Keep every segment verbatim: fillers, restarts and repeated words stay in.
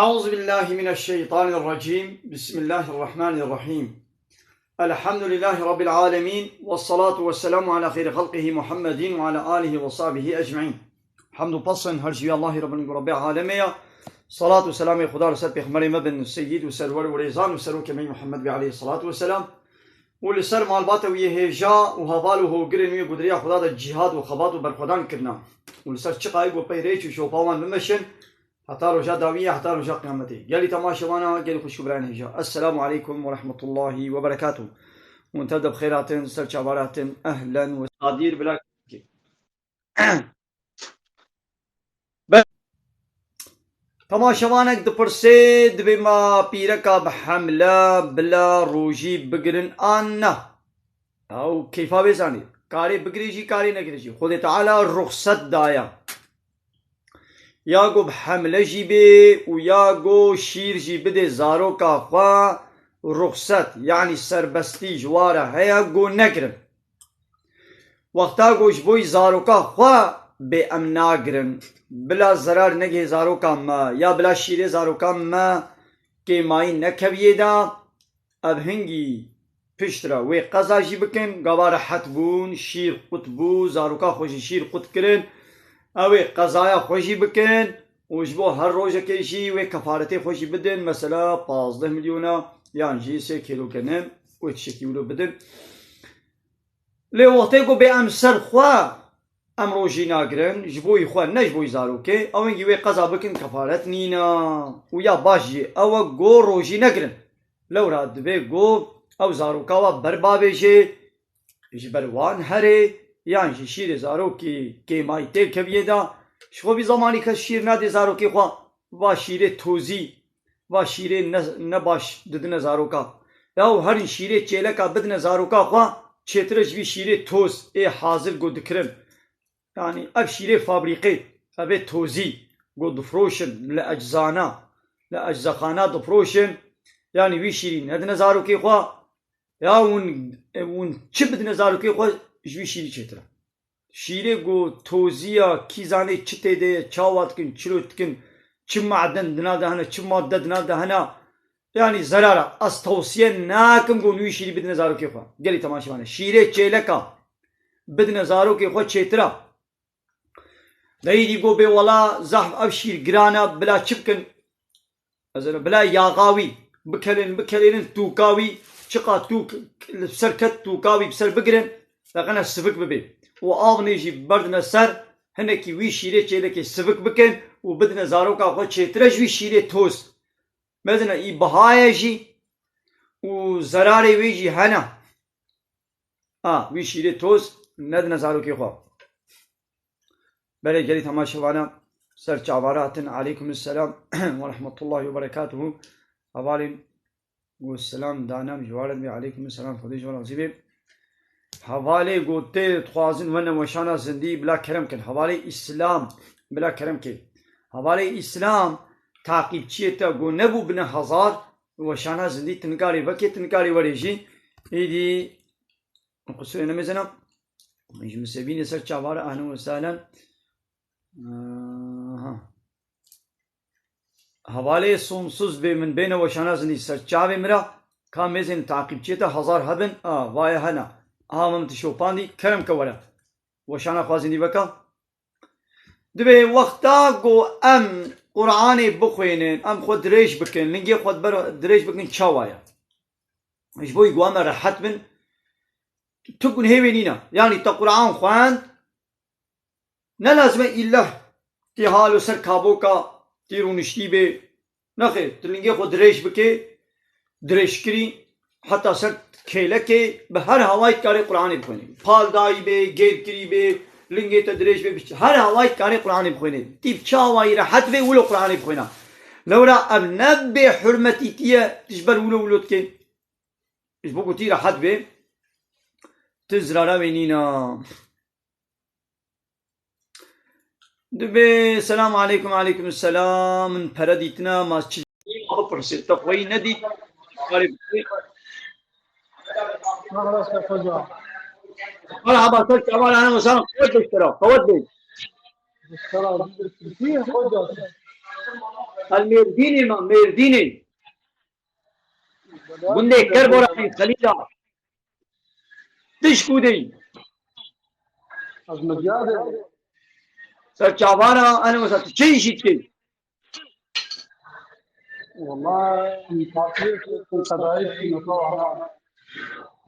أعوذ بالله من الشيطان الرجيم. بسم الله الرحمن الرحيم. الحمد لله رب العالمين، والصلاة والسلام على خير خلقه محمد وعلى آله وصحبه أجمعين. Hemd û pesn her ji Allahî Rabbin, Rabbê alemê ya. Salat û selamê Xuda li ser pêxemberê me bin, seyyid û serwer û rêzan û serokê me Muhammed be aleyhi salatu ve selam. Û li ser malbata wî yê hêja û heval û hogirên wî yê gudriya Xuda de cîhad û xebat û berxwedan kirina. Û li ser çiqayê ku pey rêç û şopa wan bimeşin, heta roja dawî ye, heta roja qiyametê. Gelî temaşevana, gelî xwişk û birayên hêja. Esselamu aleykum ve rahmetullahi ve berekatuh. Hûn tev de bi xêr hatin, ser çavara hatin, ehlen ve sadîr bila. Be-, temaşevanek dipirse, dibê ma pîreka bi hemle bila rojî bigirin an na? Ew keyfa wê zanî. Karê bigirê jî, karê negirê jî. Xwedê Teala ruxset daya. Ya ku bi hemle jî bê û ya ku şîr jî bidê zaroka xwe, ruxset, yanî serbestî ji wa re heye ku negirin. Wexta ku ji bo zaroka xwe bê em nagirin, bila zerar negihê zaroka me ya bila şîrê zaroka me kêmayî nekeviyê de, ev hingî piştre wê qeza jî bikin, gava rehet bûn, şîr qut bû, zaroka xwe jî şîr qut kirin, ew ê qezaya xwe jî bikin û ji bo her rojekê jî wê kefaretê xwe jî bidin, mesela pazdeh milyona yan jî sê kêlo genim, wê tiştekî wilo bidin. Lê wextê ku bê em ser xwe em rojî nagirin, ji bo yî xwe, ne ji bo yî zarokê, ew hingî wê qeza bikin, kefaret nîne. Û ya baş jî ew e ku rojî negirin. Lewra divê ku ew zaroka wa ber bavêjê, ji ber wan herê, yan jî şîrê zarokê kêmayî têkeviyê de, ji xwe vî zemanî kes şîr nadê zarokê xwe, va şîrê tozî, va şîrê ne, ne baş didine zaroka. Yaw herin şîrê çêleka bidine zaroka xwe, çêtir e ji vî şîrê toz ê hazir ku dikirin. Yanî ev şîrê fabrîqê, ev ê tozî ku difroşin li eczana, li eczexana difroşin, yanî wî şîrî nedine zarokê xwe. Ya hûn, hûn çi bidine zarokê xwe, ji wî şîrî çêtir e. Şîrê ku toziya, kî zanê çi tê de ye, çawa dikin, çilo dikin, çi maden dina de hene, çi madde dina de hene. Yanî zerar e. Ez tewsiye nakim ku hûn wî şîrî bidine zarokê xwe. Gelî temaşevane. Şîrê çêleka bidine zarokê xwe çêtir e. Deyî dî got bê wela zehf ev şîr giran e, bila çi bikin? Ez ê bila yaxa wî bikelên, bikelênin tûka wî, çiqa tûk li ser ket tûka wî bi ser bigirin, leqena sivik bibê. Û avnê jî berdine ser, hinekî wî şîrê çêlekê sivik bikin û bidine zaroka xwe çêtir e ji wî şîrê toz. Mezine î biha ye jî û zerarê wê jî hene. A, wî şîrê toz nedine zarokê xwe. Belê gelî temaşevana ser çavara hatin. Aleykum selam ve rahmetullahi ve berekatuhu. Hevalên ku selam danem ji waret bê. Aleykum selam, Xwedê ji we razî bê. Hevalê ku tê dixwazin wene weşana zindî bila kerem kin. Hevalê Îslam bila kerem kê. Hevalê Îslam taqîbçiyê te ku nebû bine hezar, weşana zindî tu nikarî vekê, tu nikarî werê jî. Êdî Qusûrê nemêzena. Ji min sebînê ser çavara, ahlen ve sahlen. Aha. Hevalê sonsuz bê min bêne weşana zindî ser çavê min re. Ka mêzên taqîbçiyê te hezar hebin. A, vaye hene. Aha, min tu şopandî. Kerem ke were. Weşana xwe zindî veke. Divê wexta ku em Qur'anê bixwênin, em xwe dirêj bikin, lingê xwe ber-, dirêj bikin, çawa ye? Ji bo ku em rehet bin, tu gunhê wê nîne. Yanî te Qur'an xwend, ne lazim e îlleh tî halo ser kaboka tî rûniştî bê. Nexêr, tu lingê xwe dirêj bikê, dirêjkirî, heta ser kêlekê, bi her hawayî dikarê Qur'anê bixwênê. Pal dayî bê, gêrkirî bê, lingê te dirêj bê, bi her hawayî dikarê Qur'anê bixwênê. Tî bi çi hawayî rehet bê, wilo Qur'anê bixwêna. Lewra ev ne bêhurmetîtî ye, tu ji ber wilo wilo dikê. Ji bo ku tî rehet bê, tu zirara wê nîna. Dibê, selam aleykum, aleykum selam. Min pere dîtina, ma çi bipirsê, te xweyî nedît. Karê bipirsê. Merhaba, ser çavan, ahlen ve sahlen, qewet be ji te re, qewet be. Selam, Tirkî, hoca. El Mêrdînê me, Mêrdînê. Gundê Kerboranê Xelîla. Tişk û dey. Ez Midyadê. Ser çavana, ene wisa tu çi îşî dikî? Wala, em partiyê ku qedayî dikî, ha.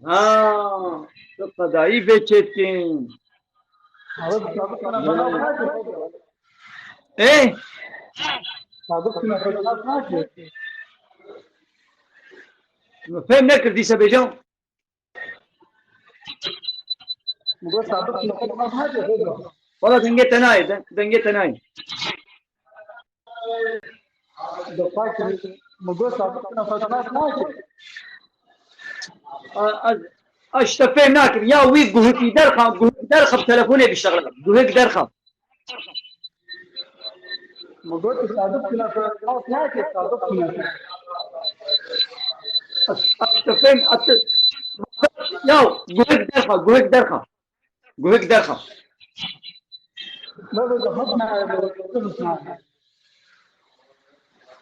Ha, tu qedayî fê çêdikî. Abi, Sadık sana bana bırak. Ê? Sadık sana bana bırak. Min fêm nekir dîse bêjam. Min got Sadık sana bana bırak. Wala dengê te nayê, den-, dengê te nayê. Destpêkirî, min got Sadık Kunefe nas nake. A, a, a, ji te fêm nakim. Ya wî guhikî derxa, guhik derxa bi telefonê biştexile. Guhik derxa. Min got Sadık Kunefe nas nake, Sadık Kunefe. A, a, ji te fêm, a, tu, ya guhik derxa, guhik derxa. Guhik derxa. Baba, zehmet me, baba, zehmet me.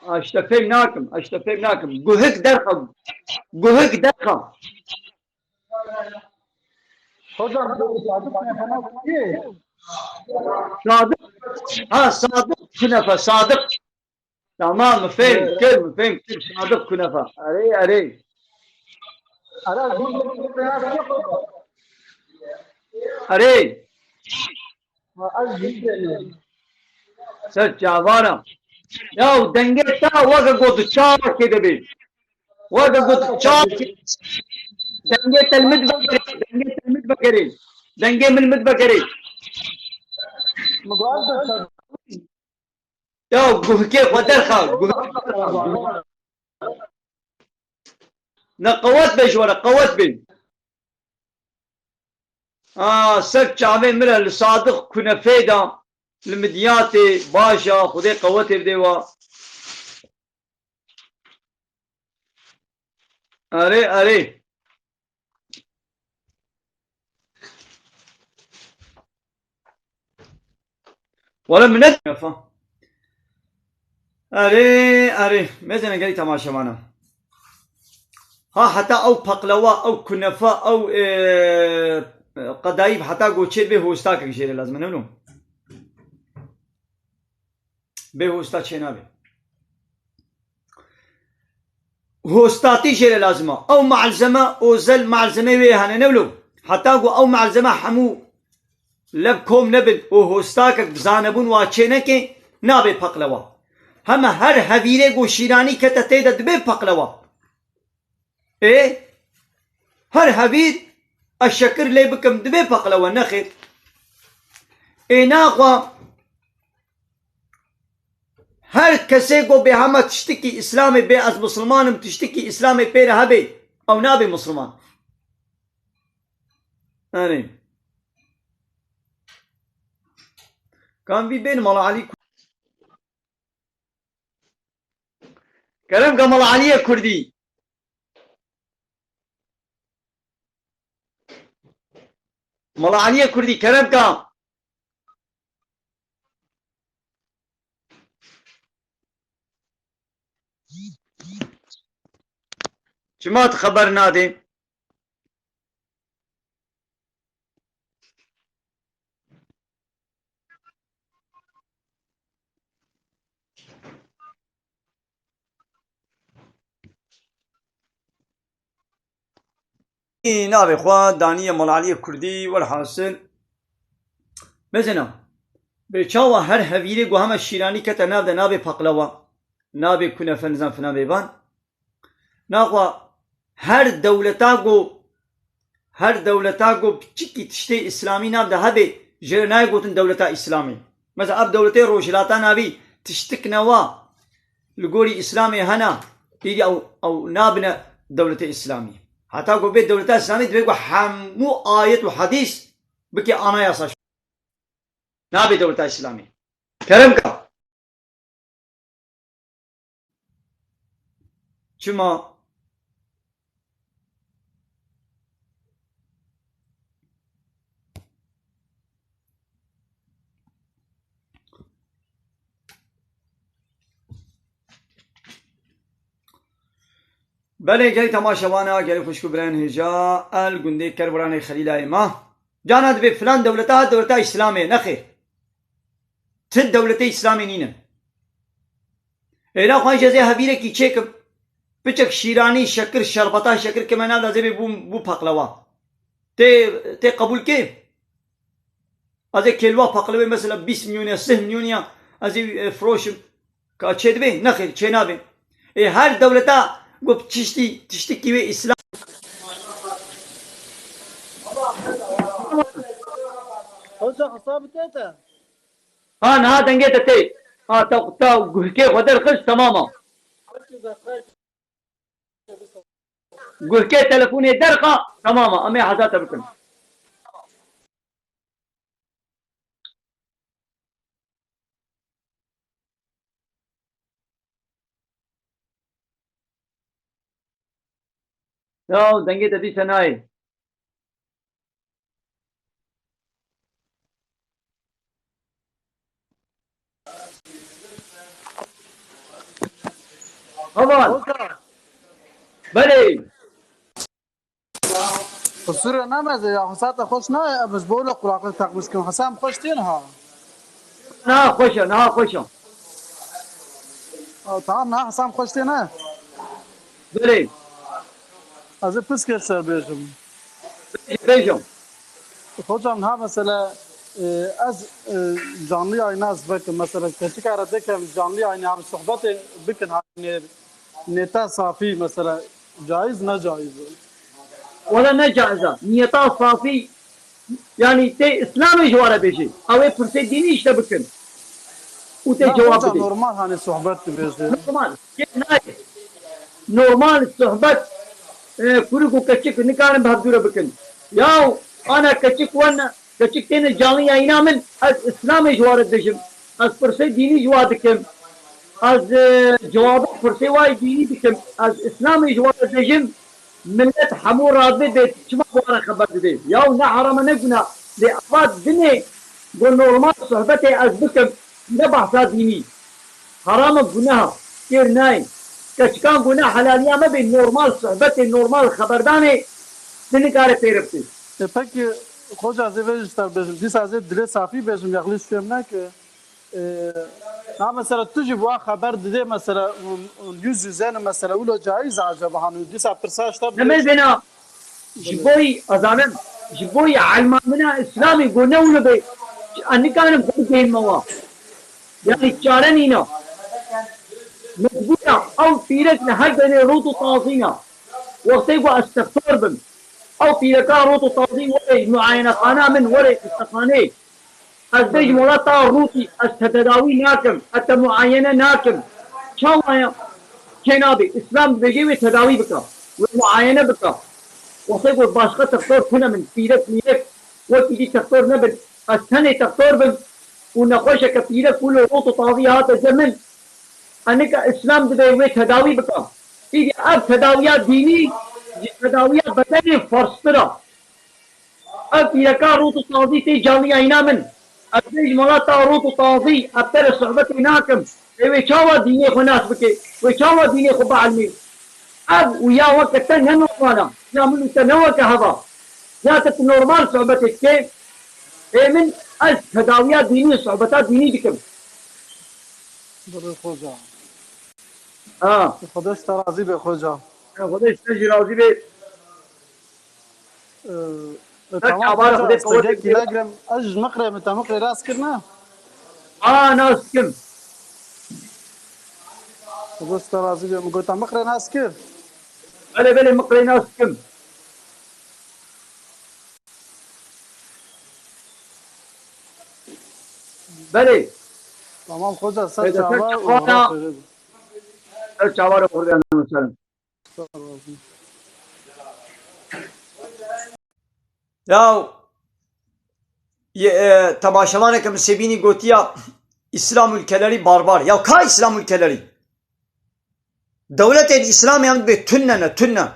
A, ji te fêm nakim, a, ji te fêm nakim. Guhik derxa. Guhik derxa. Hocam, bu Sadık Kunefe nasıl? Sadık. Ha, Sadık Kunefe, Sadık. Tamam, min fêm kir, min fêm kir. Sadık Kunefe. Erê, erê. Erê. Ser çavana. Ya dengê te weke got çavekê de bê. Weke got çavekê. Dengê te li min vegerê. Dengê te li min vegerê. Dengê min li min vegerê. Ya guhkê xwe derxa, guhkê xwe derxa. Ne qewet be ji we re, qewet be. A, ser çavê min re li Sadiq Kunefê de, li Midyatê, baş e, Xwedê qewetê bidê we. Erê, erê. Wala min ne Kunefa. Erê, erê. Mezene gelî temaşevana. Ha, heta ew paqlewa, ew kunefa, ew, e, qedayî heta goçê bê hostakek jê re lazim e, ne bilom. Bê hosta çênabe. Hostatî jê re lazim e. Ew malzeme, ozel malzemê wê hene, ne wilo. Heta ku ew malzeme hemû lev kom nebin û hostakek bi zanebûn wa çê neke, nabe paqlewa. Hema her hevîrê ku şîranî kete tê de dibe paqlewa. Ê, her hevîr ez şekir lê bikim, dibe paqlewa, nexêr. Ê naxwe her kesê ku bê hema tiştikî Îslamê bê, ez Musulman im, tiştikî Îslamê pê re hebe, ew nabe Musulman. Erê. Kan vî bên Mala Elî Kerem ke Mala Eliyê Kurdî. Mala Eliyê Kurdî, kerem ke. Çima tu xeber nadê? Navê xwe daniye Mala Eliyê Kurdî, welhasil. Mezena, bê çawa her hevîrê ku hema şîranî kete nav de nabê paqlewa, nabê kunefe, nizam filan bêvan. Naxwe her dewleta ku, her dewleta ku piçikî tiştê Îslamî nav de hebe, jê re nayê gotin dewleta Îslamî. Mesela ev dewletê Rojhilata Navî tiştik ne wa li gorî Îslamê hena, îdî ew, ew nabine dewletê Îslamî. Heta ku bê dewleta Îslamî divê ku hemû ayet û hedîs bike anayasa. Nabe dewleta Îslamî. Kerem ka. Çima? Belê, gelî temaşevana, gelî xwişk û birayên hêja, el gundê Kerburanê Xelîlayê ma. Cana dibê filan dewleta hat dewleta Îslamê, nexêr. Ti dewletê Îslamê nînin. Êna xwe ji ez ê hevîrekî çêkim. Piçek şîranî, şekir, şerbeta şekir kime nav da zê bê bû, bû paqlewa. Tê, tê qebûl kê? Ez ê kêlwa paqlewê mesela bîst milyon ya, sih milyon ya, ez ê, e, firoşim. Ka çêdibê? Nexêr, çênabê. Ê her dewleta got tiştî, tiştikî wê Îslam. Hoca hesabı tete. Ha, niha dengê te tê. Ha, te, te guhkê xwe derxist, temam e. Guhkê telefonê derxa, temam e. Em ê heza te bikin. Ya, dengê te dîse nayê. Heval. Hoca. Belê. Qusûre nameze ya, hesata xweş nayê, em ji bo wilo qulaqlik teqmîş kirin. Hesam xweş tê niha. Niha xweş e, niha xweş e. Aa, tamam, niha hesam xweş tê ne? Belê. Ez ê piskê ser bêjim. Bêjim. Hocam, niha mesela, e, ez, e, canlı yayına ez vekim. Mesela keçika re dekem canlı yayına, em sohbetê bikin, hani nêta safî mesela caiz, ne caiz? Wala ne caiz e. Niyeta safî, yani tê Îslamê ji wara bêjê. Ew ê pirsê dînî işte bikin. Û tê cewab bidê. Normal hani sohbet dibêje. Normal. Kê nayê. Normal sohbet, e, kurik û keçik nikarin bi hevdû re bikin. Yaw, ana keçik wen, keçik têne canlı yayına min, ez Îslamê ji wara dibêjim. Ez pirsê dînî ji wa dikim. Ez, e, cewabê pirsê wa yê dînî dikim. Ez Îslamê ji wara dibêjim. Millet hemû radibê, çima bi wan re xeber didê? Yaw ne heram e ne guna. Lê eva dinê ku normal sohbetê ez bikim, ne behsa dînî. Heram e, guneh e, kêr nayê. Keçikan guneh helaliya me bê, normal sohbetê, normal xeberdanê, tu nikare pê re bikî. E, peki, xoca ez ê vê ji te bêjim. Dîsa ez ê dilê safî bêjim, yexlî şûyê min neke. Ee, na mesela tu jî bu xeber didê mesela, yüz yüze ne mesela, wilo caiz acaba, hani dîsa pirsa işte. Nemezena, ji boy azanim, ji boy elmandina Îslamê go ne wilo be, ez nikarim xwe bigihînme wa. Yani çare nîna. Mecbûra, ew pîrek li her derê rot û tazîna. Wextê ku ez textor bim, ew pîreka rot û tazî were muayenexana min, were istexanê. Ez bêjim wela ta rûtî ez te tedawî nakim, ez te muayene nakim. Çawa ye? Çênabê. Îslam dibêje wê tedawî bika, wê muayene bika. Wextê ku başqa textor tune min, pîrek mîrek, wekî dî textor nebin. Ez tenê textor bim û nexweşeke pîrek wilo rot û tazî hate cem min. Enika Îslam dibê wê tedawî bika. Îdî ev tedawiya dînî ji tedawiya bedenê ferztir e. Ev pîreka rot û tazî tê canlı yayına min. Ez bêjim wela ta rot û tazî, ez te re sohbetê nakim. Ê wê çawa dînê xwe nas bike? Wê çawa dînê xwe bielmê? Ev û ya weke te ne normal e. Ya min û te ne weke hev e. Ya te tu normal sohbetê dike. Ê min, ez tedawiya dînî, sohbeta dînî dikim. Birê xoca. Ha. Xwedê ji te razî be xoca. Xwedê ji te jî razî be. Ee, e, tamam, çavar xoca, Xwedê ez te qewet gelkî bide. Nagirim. Ez ji miqrê min te miqrê nas kirine? A, nas dikim. Xwedê ji te razî be. Min got te miqrê nas kir. Belê, belê, miqrê nas dikim. Belê. Tamam xoca, ser çava û ser çava re. Ser çava re, qurban olsun. Ya, ye, e, temaşevaneke min sêbînî gotiya, Îslam ülkeleri barbar. Ya ka Îslam ülkeleri? Dewletên Îslamê em dibê tune ne, tune.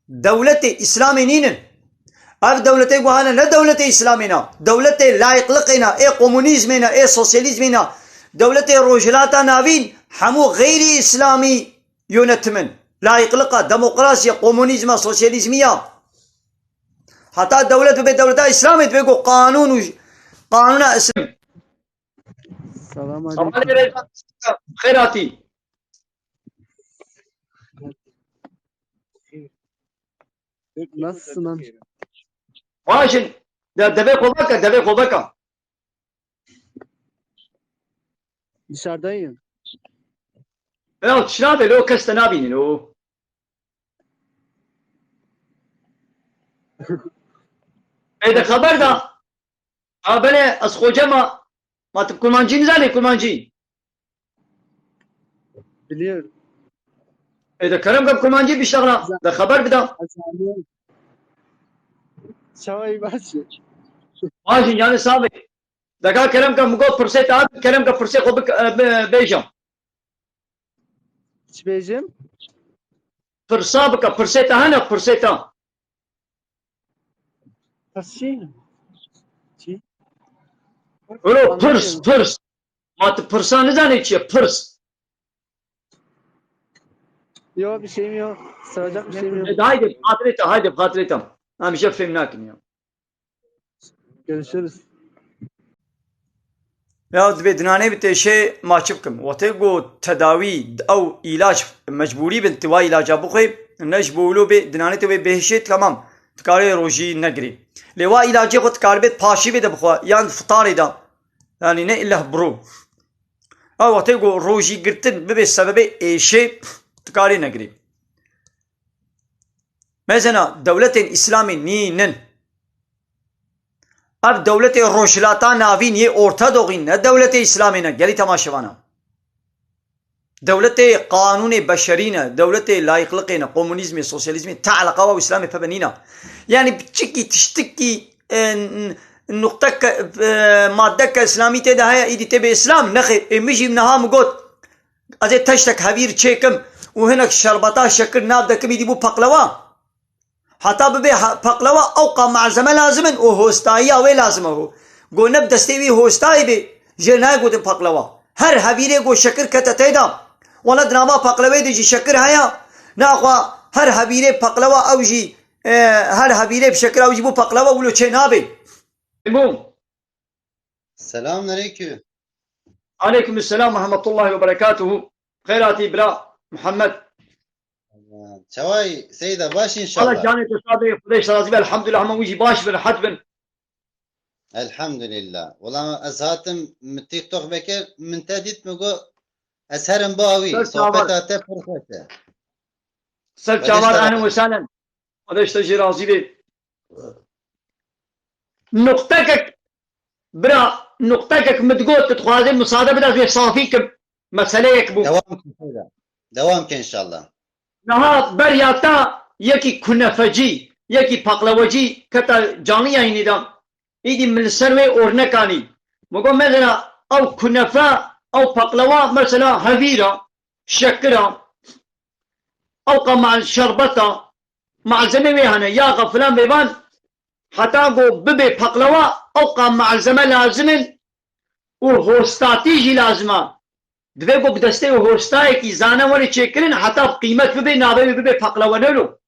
Dewletê Îslamê nînin. Ev dewletê guhane ne dewletê Îslamê ne. Dewletê layıklıkê ne, ê komunîzmê ne, ê sosyalîzmê ne. Dewletê Rojhilata Navîn hemû xeyrî Îslamî yönetimin. Layıklıka, demokrasiya, komunîzma, sosyalîzmiya. Heta dewlet bibe dewleta Îslamê, divê ku qanûn û qanûna Îslam. Selam Salam aleyküm. Aleyküm. Xêr hatî. Nasılsın amca? Baş in. De, devê xwe veke, devê xwe veke. Dışarıdayım. Ya, tişt nabe, lo kes te nabînin, o. Ê, de xeber da. Ha, belê, ez xoce ma. Ma tu kurmancî nizanî, kurmancî? Biliyorum. Ê, de kerem ke kurmancî biştexla. De xeber bida. Azanlıyorum. Çavayı başı. Baş in, canê sax bê. Deka kerem ke min got pirsê te hat, kerem ke pirsê xwe bik-, e, bi-, bêjim. Çi bêjim? Pirsa bike, pirsê te hene, pirsê te. Pirsî? Çi? Olo, pirs, pirs. Ma tu pirsa nizanî çi ye? Pirs. Yok, bir şeyim yok. Soracak bir şeyim yok. E, haydi, xatirê te, haydi, xatirê te. Em jî fêm nakin ya. Görüşürüz. Ya divê dinanê bi têşê ma çi bikim? Wextê ku tedawî, ew îlaç mecbûrî bin, tu wa îlaca bixwê, ne ji bo wilo bê, dinanê te wê bêhişê, temam. Dikarê rojî negirê. Lê wa îlacê xwe dikaribê paşîvê de bixwe, yan fitarê de. Yanî ne îllah bro. Ew wextê ku rojî girtin bibe sebebê êşê, dikarê negirê. Mezena dewletên Îslamê nînin. Ev dewletê Rojhilata Navîn yê Orta Doğî ne dewletê Îslamê ne, gelî temaşevana. Dewletê qanûnê beşerî ne, dewletê layıklıkê ne, komunîzmê, sosyalîzmê te eleqa wa Îslamê pebe nîna. Yanî biçikî tiştikî, e, n-, nuqteke, e, maddeke Îslamî tê de heye, îdî tê bê Îslam? Nexê, ê min jî niha min got, ez ê teştek hevîr çêkim û hinek şerbeta şekir nav dekim, îdî bû peqlewa. Heta bibe ha-, peqlewa, ew qa malzeme lazim in û hostayiya wê lazim e ho. Go ne bi destê wî hostayê bê, jê nayê gotin peqlewa. Her hevîrê go şekir kete tê de, wela di nava peqlewê de jî şekir heye. Naxwe her hevîrê peqlewa ew jî, e, her hevîrê bi şekir ew jî bû peqlewa, wilo çê nabe. Bû. Selamun aleyküm. Aleyküm selam ve rahmetullahi ve berekatuhu. Xêr hatî bira Muhammed. Çaway Seyda, baş Allah inşallah. Canê te sax be, Xwedê ji te razî be. Elhamdulillah, hema wî jî baş bin, rehet bin. Elhamdulillah. Wela ez hatim, min TikTok vekir, min te dît, min got ez herim ba wî. Ser çavar. Sohbeta te pir xweş e. Ser çavar, ehlen we sehlen. Xwedê ji te jî razî be. Nuqtekek, bira, nuqtekek min digot, tu dixwazî musade bide, ez wê safî kim. Meseleyek bû. Devam ke, Seyda. Devam ke inşallah. Niha beriya te yekî kunefecî, yekî paqlewecî kete canî yayînî de. Îdî min li ser wê ornek anî. Min got, mesela, ew kunefe, ew paqlewa, mesela, hevîr e, şekir e, ew qa ma-, şerbet e, malzemê wê hene, yax e, filan bêvan, heta ku bibe paqlewa, ew qa malzeme lazim in û hostatî jî lazim e. Divê ku bi destê hostayekî zane were çêkirin, heta bi qîmet bibe, navê wê bibe paqlewe, ne lo?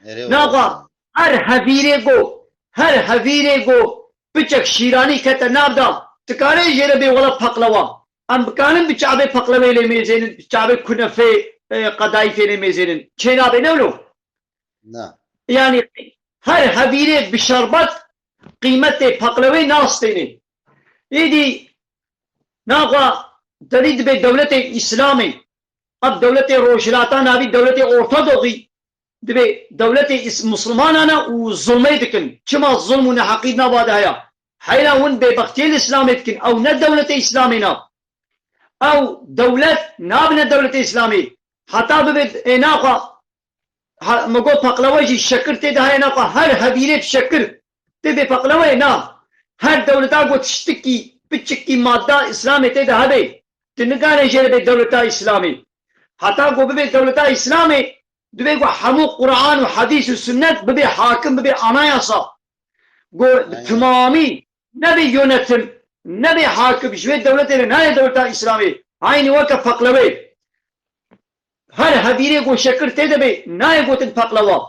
Erê Naxa, wala. Her hevîrê go, her hevîrê go piçek şîranî kete nav da, dikare jê re bê wela paqlewa. Em bikarin bi çavê paqlewê lê mêzênin, bi çavê kunefê, e, qedayîfê lê mêzênin. Çê nabe, ne wilo? Na. Yanî her hevîrê bi şerbet qîmetê paqlewê nastêne. Êdî naxwe derî dibe dewletê Îslamê. Ev dewletê Rojhilata Navî, dewletê Orta Doğî. Divê dewletê Îs-, Musulmanan e û zulmê dikin. Çima zulm û neheqî di nava de heye? Heyra hûn bêbextiyê li Îslamê dikin. Ew ne dewletê Îslamê ne. Ew dewlet nabine dewletê Îslamê. Heta bibe ê naxwe, ha, min got paqlewe jî şekir tê de heye, naxwe her hevîrê bi şekir tê bê paqleweyê na. Her dewleta got tiştikî, piçikî madda Îslamê tê de hebe. Tu nikare jê re bê dewleta Îslamê. Heta ku bibe dewleta Îslamê, divê ku hemû Quran û hedîs û sunnet bibe hakim, bibe anayasa. Ku bi Aynen. timamî nebe yönetim, nebe hakim, ji wê dewletê re nayê dewleta Îslamê. Aynî weke paqlewê. her hevîrê ku şekir tê de bê, nayê gotin peqlewa.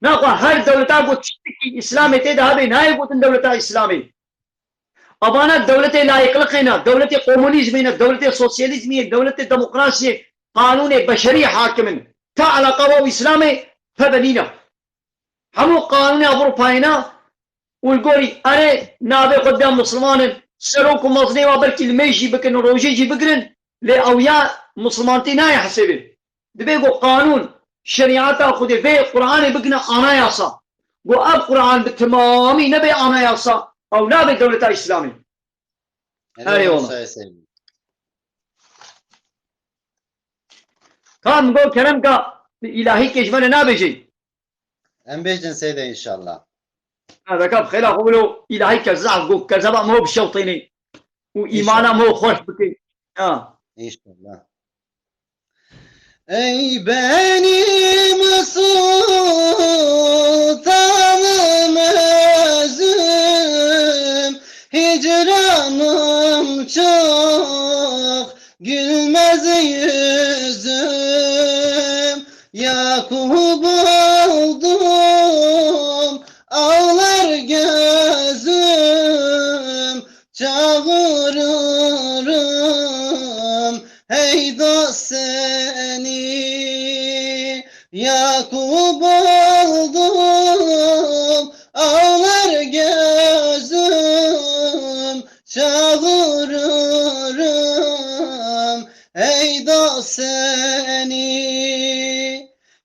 Naxwe her dewleta ku tiştekî Îslamê tê de hebe, nayê gotin dewleta Îslamê. Avana dewletê layîqliqê ne, dewletê komunîzmê ne, dewletê sosyalîzmê ye, dewletê demokrasiyê, qanûnê beşerî hakim in. Te eleqa wa û Îslamê hebe nîne. Hemû qanûnê Ewropayê ne û li gorî erê navê xwe didan Misliman in. Serok û mezinê wa belkî limêj jî bikin û rojê jî bigirin, lê ew ya Mislimantî nayê hesêbê. Dibê ku qanûn, şerîeta Xwedê vê Qur'anê bikine anayasa. Ku ev Qur'an bi temamî nebe anayasa, ew nabe dewleta Îslamê. Erê Erê wala. Wala. Sayesinde. Ka min got kerem ka, îlahî kê ji me re nabêjê. Em bêjin seyde înşallah. Ha, deka bi xêra xwe wilo îlahî ke zaf got kezeba me bişewtênê û îmana me xweş bikê. Ha. Înşallah. Ey benim sultanım özüm, hicranım çok gülmez yüzüm. Yakup oldum, ağlar gözüm, çağırırım hey dost seni. Yakup oldum, ağlar gözüm, çağırırım hey dost seni.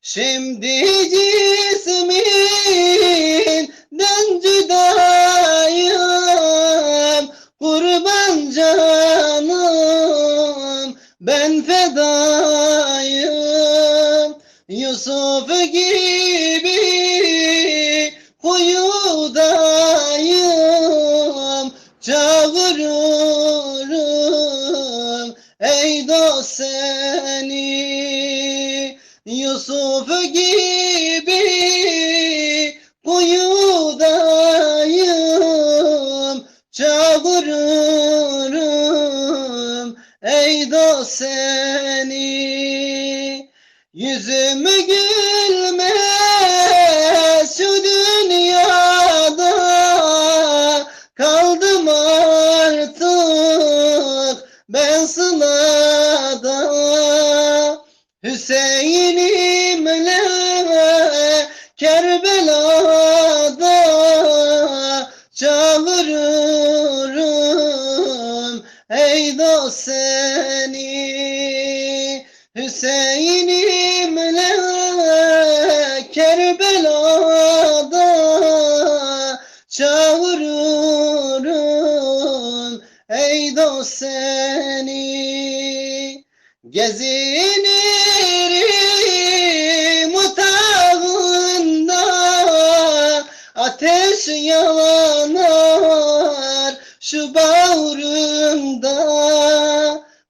Şimdi cisminden cüdayım, kurban canım ben fedayım. Yusuf gibi huyudayım, çağırırım ey dost seni. Yusuf gibi kuyudayım, çağırırım ey dost seni. Yüzüm gülmez şu dünyada, kaldım artık ben sılada. Hüseyin'imle Kerbela'da çağırırım ey dost seni. Hüseyin'imle Kerbela'da çağırırım ey dost seni. Gezinirim otağında, ateş yanar şu bağrımda.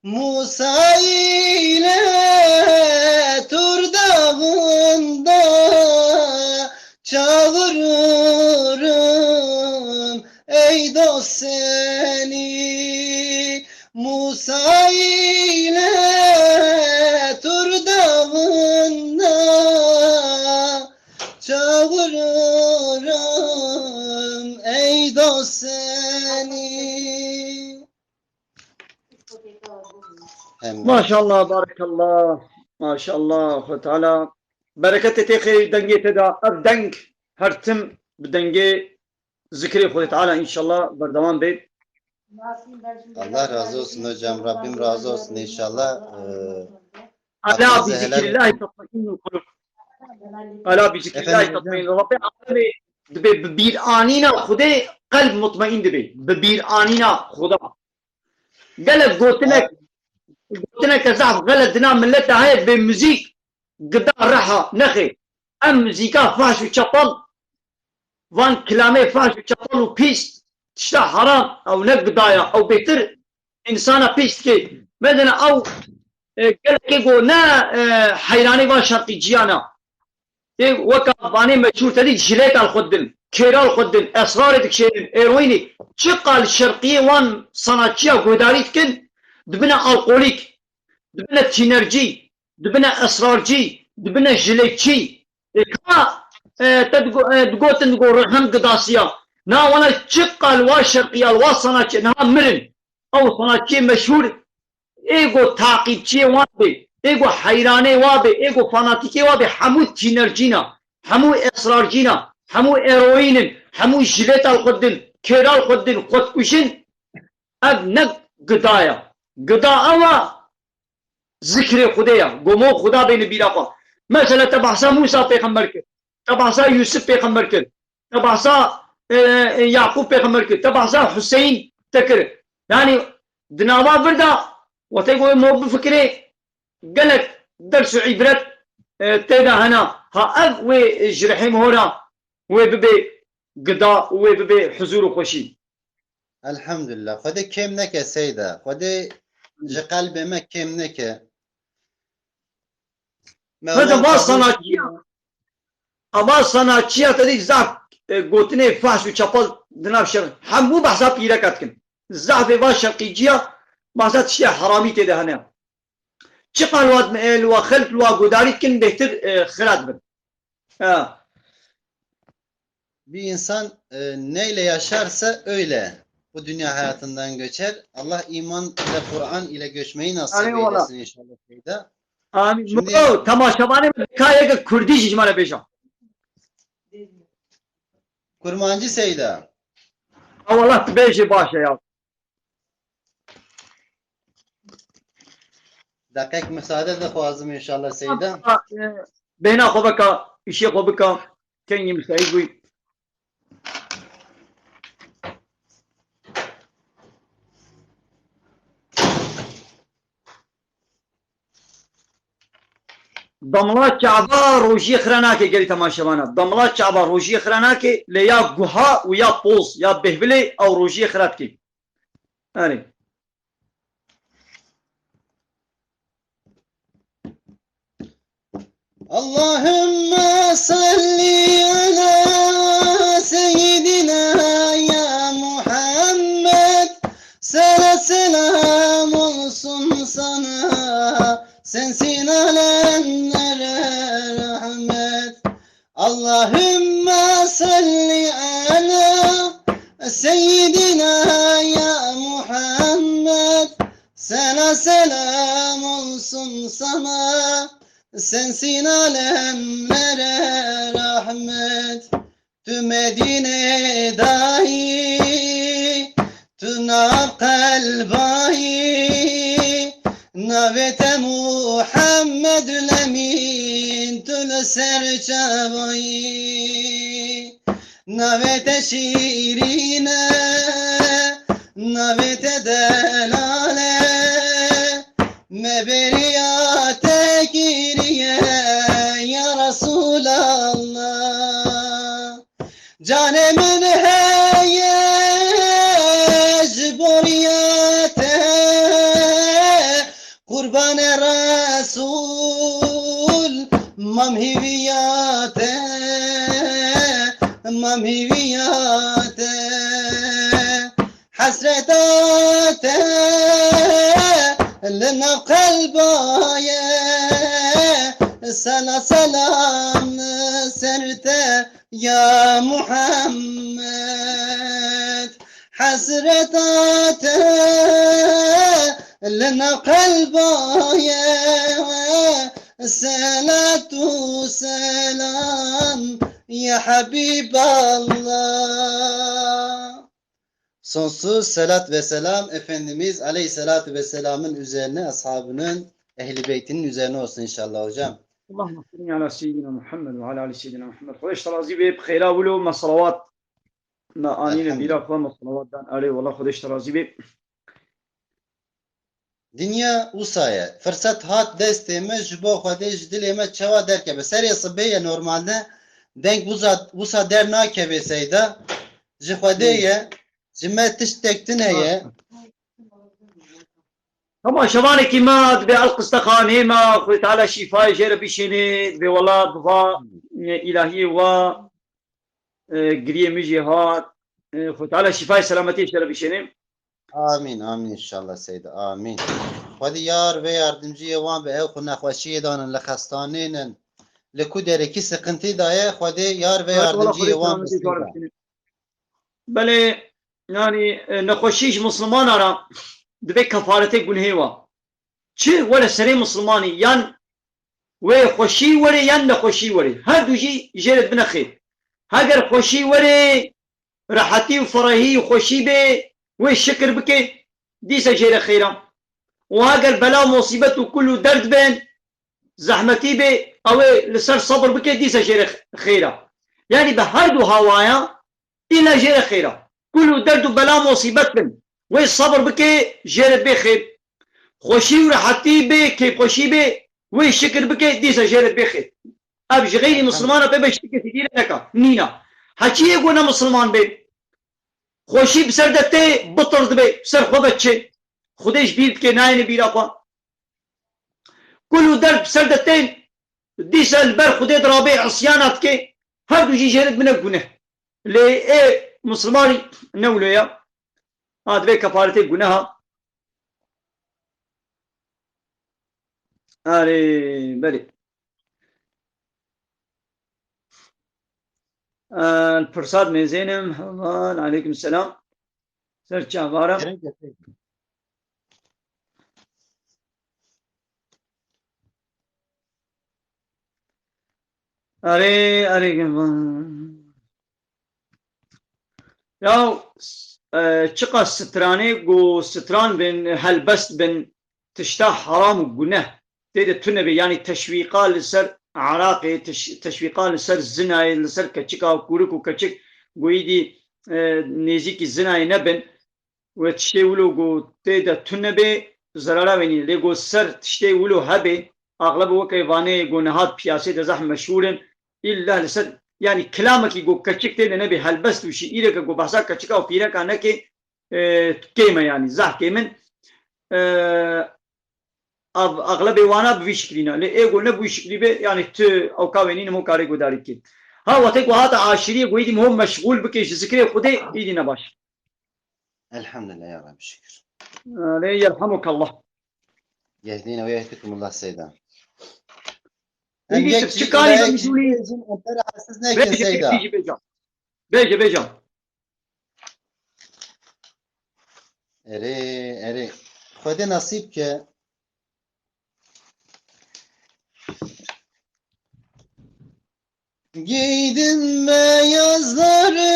Musa ile Tur dağında çağırırım ey dost seni. Musa ile Tur dağında çağırırım ey dost seni. Hem Maşallah, barekallah. Maşallah, Xwe Teala bereketê tê xêrê dengê te de. Ev deng her tim bi dengê zikrê Xwedê Teala înşallah berdewam bê. Allah razı olsun hocam. Rabbim razı olsun inşallah. Ee, Ala hakkınızı bi helal zikrillahi tatmainnul kulub. Ala bi zikrillahi Efendim hocam? tatmainnul. Rabbê alemê dibê bi bîranîna Xwedê qelb mutmaîn dibê. Bi bîranîna Xuda. Gelek gotinek, gotinek ke zaf xelet dina millet de heye bê muzîk. Gida reha, nexê. Em muzîka fahş û çepal, van kilamê fahş û çepal û pîs, tişta heram, ew ne gida ya, ew bêtir însana pîs dike. Medene ew, e, gelekê go ne, e, heyranê van şerqîciyan a. Ê weka vanê meşhûr te dî jilêta li xwe didin, kêra li xwe didin, esrarê dikişênin, eroînê. Çiqal şerqiyê wan sanatçiya guhdarî dikin, dibine alkolîk, dibine tînercî. dibine esrarcî, dibine jilekçî. E, ka, e, te digo-, e, digotin digo rehim gidasiya. Na wana çi qal wa şerqiya, wa sanatçi, niha mirin. Ew sanatçiyê meşhûr, ê go taqîbçiyê wan bê, ê go heyranê wa bê, ê go fanatîkê wa bê, hemû tînercîna, hemû esrarcîna, hemû eroîn in, hemû jileta li xwe didin, kêra li xwe didin, xwe dikujin. Ev ne gida ya. Gida ew a zikrê Xwedê ya. Gomo Xweda bêne bîra xwe. Mesela te behsa Mûsa pêxember kir. Te behsa Yûsif pêxember kir. Te behsa, e, e, Yaqûb pêxember kir. Te behsa Huseyîn te kir. Yanî di nava vir de wextê ku mo bifikirê gelek ders û îbret, e, tê de hene. Ha ev wê ji rihê mihora wê bibe gida û wê bibe huzur û xweşî. Elhamdulillah. Xwedê kêm neke Seyda. Xwedê ji qelbê me kêm neke. Hadi Mevla va sanatçiya, ava sanatçiya te dî zaf, e, gotinê fahş û çapal di nav şer. Hemû behsa pîreka dikin. Zafê va şerqîciya behsa tiştê heramî tê de hene. Çiqas li wa, e, li wa xelk li wa gudarî dikin bêhtir, e, xirat bin. Ha. Bir insan, e, neyle yaşarsa öyle bu dünya hayatından göçer. Allah iman ile Kur'an ile göçmeyi nasip Amin valla. eylesin inşallah Seyda. Amin. Şimdi Miro, temaşevanê min kayeke Kurdî jî ji me re bêje. Kurmancî Seyda. Ha, wallah tu bêjî baş e ya. Deqek müsaade dixwazim inşallah Seyda. Bêhna xwe bika, îşê xwe bika, kengî müsait bûy. Damla çava rojiyê xira nake gelî temaşevana. Damla çava rojiyê xira nake, lê ya guha û ya poz, ya bêhvilê ew rojiyê xira dike. Erê. اللهم صل على سيدنا يا محمد. Sana selam olsun sana, sensin alemlere rahmet. اللهم صل على سيدنا يا محمد. Sana selam olsun sana, sensin alemlere rahmet. Tu Medînê dayî, tu nav qelbayî, navê te Muhammedul Emîn, tu li ser çavayî. Navê te şîrîn e, navê te delal e, me bêriya te kiriye, ya Resûlallah. Canê min heye ji bo riya te, qurbanê Resûl, mam hîviya te, mam hîviya te. Hesreta te li nav qelba ye, sela selam li ser te ya Muhammed. Hesreta te li nav qelba ye, selat û selam ya Habiballah. Sonsuz selat ve selam Efendimiz Aleyhisselatü Vesselam'ın üzerine, ashabının, Ehli Beytinin üzerine olsun inşallah hocam. Allahümme salli ala seyyidina Muhammed ve ala ali seyyidina Muhammed. Xweş te razî be, bi xêra wilo me salawat me anîne Elhamdülillah. bîra xwe, me salawat dan erê, wela Xweş te razî be. Dinya wisa ye. Firset hat destê me, ji bo Xwedê ji dilê me çawa derkeve? Serê sibê ye normalde. Deng wisa, wisa der nakeve Seyda. Ji Xwedê Hmm. ye. Ji me tiştek tune ye. Temaşevanekî me dibe el qistexanê me, Xwedê Teala şîfayê jê re bişêne, dibe wela bi va, e, îlahiyê wa, e, giriyê min jê hat, e, Xwedê Teala şîfayê selametiyê jê re bişêne. Amîn, amîn inşallah Seyda, amîn. Xwedî yar ve yardimciyê wan be, ew xwe nexweşiyê danin, li xestanê nin, li ku derekî siqintî daye, Xwedê yar ve yardimciyê wan be Seyda. Belê, yani, e, nexweşî ji Mislimana re dibe kefaretê gunehê wa. Çi were serê Mislimanî, yan wê xweşî were, yan nexweşî were. Her du jî jê re dibine xêr. Heger xweşî were, rehetî û ferehî û xweşî bê, wê şikir bike, dîsa jê re xêr e. Û heger bela, musîbet û kul û derd bên, zehmetî bê, ew ê li ser sebir bike, dîsa jê re xêr e. Yanî bi her du hawaya, îlla jê re xêr e. Kul û derd û bela, musîbet bin, wê sebir bike, jê re bê xêr. Xweşî û rehetî bê, kêfxweşî bê, wê şikir bike, dîsa jê re bê xêr. Ev ji xeyrî Mislimana pê be, ji ti kesî dî re neka. Nîna. Heçî yê ku ne Misliman bê, xweşî bi ser de tê, bitir dibe, ser xwe ve çê. Xwedê ji bîr dike, nayêne bîra xwe. Kul û derd bi ser de tên, dîsa li ber Xwedê dirabê, îsyana dike, her du jî jê re dibine guneh. Lê ê Mislimanî ne wilo ya. Ha, divê kefaretê guneha. Erê, belê. Ee, Pirsad Mêzênim, heval, aleyküm selam. Ser çavara. Kerem kesê. Erê, erê, ya, e, çiqas stranê ku stran bin, helbest bin, tişta heram û guneh tê de tune be, yanî teşwîqa li ser eraqê, teş-, teşwîqa li ser zinayê, li ser keçika û kûrik û keçik, goyî dî, e, nêzîkî zinayê nebin. Wê tiştê wilo ku tê de tune bê, zerara wê nîne. Lê ku ser tiştê wilo hebe, axlebe weke vanê ku niha piyasê de zehf meşhûr in, îlla li ser, yanî kilamekî ku keçik tê de nebê, helbest û şîîreke ku behsa keçika û pîreka neke, e, kêm e yanî, zehf kêm in. E, av-, axlebê wana bi vî şiklî ne. Lê ê ku ne bi wî şiklî be, yanî tu ewka wê nîne ho karê gudarî kê. Ha, wextê ku hate aşîriyê ku êdî ho meşgûl bike ji zikrê Xwedê, êdî ne baş. Elhamdülillah ya Rabbi, şükür. Alê, yerhamukallah. Yehdîne ve yehdikumullah Seyda. Em Êdî yek tu çi jî karî îlaye be kişî Mizûrî? Bêjin, em te rahatsiz nekin Bêje, Seyda. Bêje, bêje. Bêje, bêje. Erê, erê. Xwedê nasîb ke. Giydim beyazları,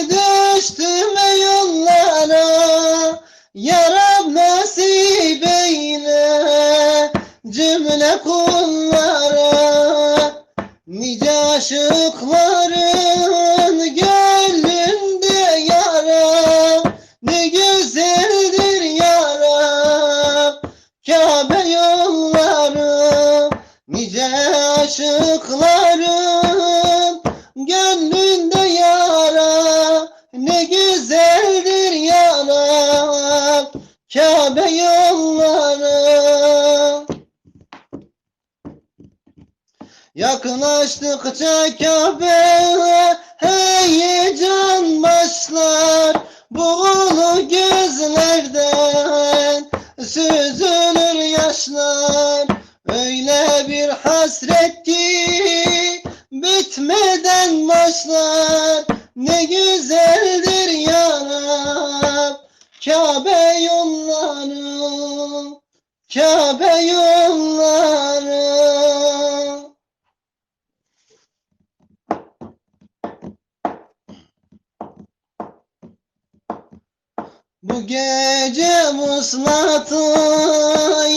düştüm yollara. Ya Rab, nasip eyle cümle kullara. Nice aşıkların gönlünde yara, ne güzeldir yara. Kabe yolları, nice aşıkların gönlünde yara, ne güzeldir yara, Kabe yolları. Yaklaştıkça Kabe heyecan başlar, bu ulu gözlerden süzülür yaşlar. Öyle bir hasret ki bitmeden başlar, ne güzeldir ya Rab, Kabe yolları. Kabe yolları. Bu gece vuslatı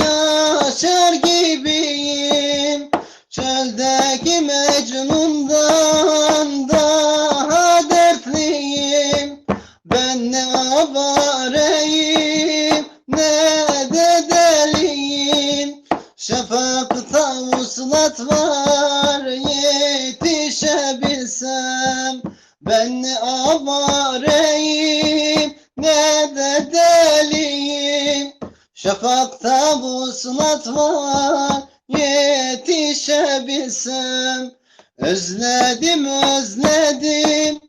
yaşar gibiyim. Çöldeki Mecnun'dan daha dertliyim. Ben ne avareyim, ne de deliyim. Şafakta vuslat var, yetişebilsem. Ben ne avareyim, ne de deliyim. Şafakta vuslat var, yetişebilsem. Özledim, özledim,